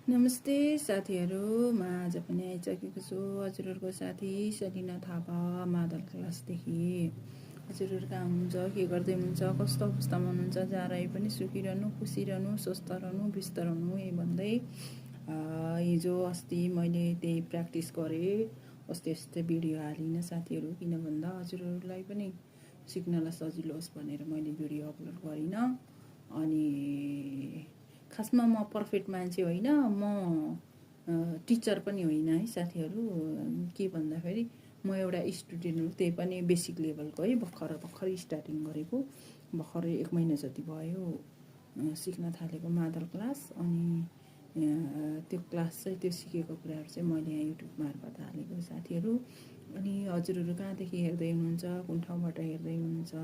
नमस्ते साथीहरू, म आज पनि आइसकेको छु हजुरहरूको साथी सलिना थापा मादल क्लासदेखि। हजुरहरू कहाँ हुनुहुन्छ, के गर्दै हुनुहुन्छ, कस्तो अवस्थामा हुनुहुन्छ, जहाँ रहे पनि सुखी रहनु, खुसी रहनु, स्वस्थ रहनु, व्यस्त रहनु। यही भन्दै हिजो अस्ति मैले त्यही प्र्याक्टिस गरेँ, अस्ति भिडियो हालिनँ साथीहरू, किन भन्दा हजुरहरूलाई पनि सिक्नलाई सजिलो होस् भनेर मैले भिडियो अपलोड गरिनँ। अनि खासमा म पर्फेक्ट मान्छे होइन, म टिचर पनि होइन है साथीहरू। के भन्दाखेरि म एउटा स्टुडेन्ट हो, त्यही पनि बेसिक लेभलको है, भर्खर स्टार्टिङ गरेको, भर्खरै 1 महिना जति भयो सिक्न थालेको मादल क्लास। अनि त्यो क्लास चाहिँ त्यो सिकेको कुराहरू चाहिँ मैले यहाँ युट्युब मार्फत हालेको साथीहरू। अनि हजुरहरू कहाँदेखि हेर्दै हुनुहुन्छ, कुन ठाउँबाट हेर्दै हुनुहुन्छ,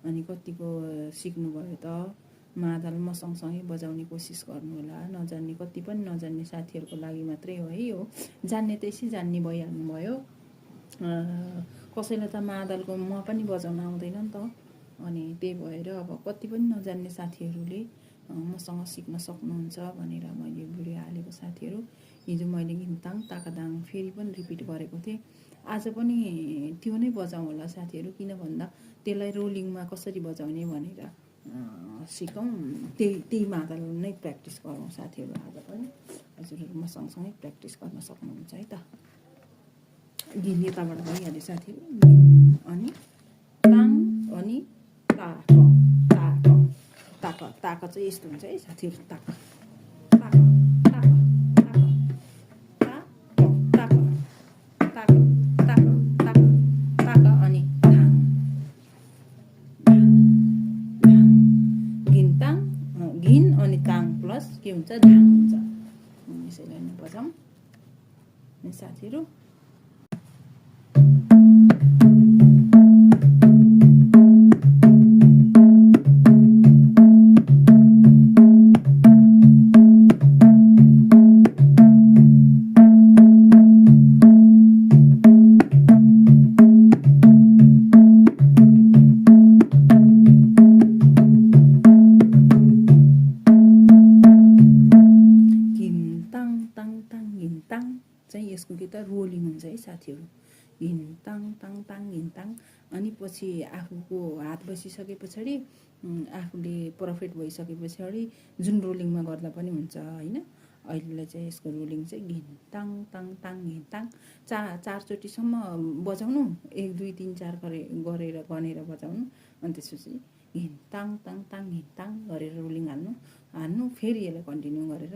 अनि कतिको सिक्नुभयो त। मादल म सँगसँगै बजाउने कोसिस गर्नु होला। नजान्ने, कति पनि नजान्ने साथीहरूको लागि मात्रै हो है यो। जान्ने त यसै जान्ने भइहाल्नु भयो। कसैलाई त मादलको म पनि बजाउन आउँदैन नि त। अनि त्यही भएर अब कति पनि नजान्ने साथीहरूले मसँग सिक्न सक्नुहुन्छ भनेर मैले भिडियो हालेको साथीहरू। हिजो मैले घिन्ताङ ताकादाङ फेरि पनि रिपिट गरेको थिएँ। आज पनि त्यो नै बजाउँ होला साथीहरू, किन भन्दा त्यसलाई रोलिङमा कसरी बजाउने भनेर सिकौँ, त्यही मादल नै प्र्याक्टिस गरौँ साथीहरू। आज पनि हजुरहरू म सँगसँगै प्र्याक्टिस गर्न सक्नुहुन्छ है त। घिन यताबाट भइहाल्यो साथीहरू। घिन अनि ताङ अनि ताक ताक ताक ताक चाहिँ यस्तो हुन्छ है साथीहरू। ताक ताक ताक ताक ताक ताक ताक ताक ताक अनि धाङ घिन्ताङ, घिन अनि ताङ प्लस के हुन्छ, धाङ हुन्छ। यसैलाई नै बजाउँ साथीहरू। घिन्ताङ चाहिँ यसको गीत रोलिङ हुन्छ है साथीहरू। घिन्ताङ ताङ ताङ घिन्ताङ। अनि पछि आफूको हात बसिसके पछाडि, आफूले पर्फेक्ट भइसके पछाडि जुन रोलिङमा गर्दा पनि हुन्छ होइन। अहिलेलाई चाहिँ यसको रोलिङ चाहिँ घिन्ताङ ताङ ताङ घिन्ताङ। चारचोटिसम्म बजाउनु, 1 2 3 4 गरेर गनेर बजाउनु। अनि त्यसपछि घिन्ताङ ताङ ताङ घिन्ताङ गरेर रोलिङ हाल्नु, फेरि यसलाई कन्टिन्यू गरेर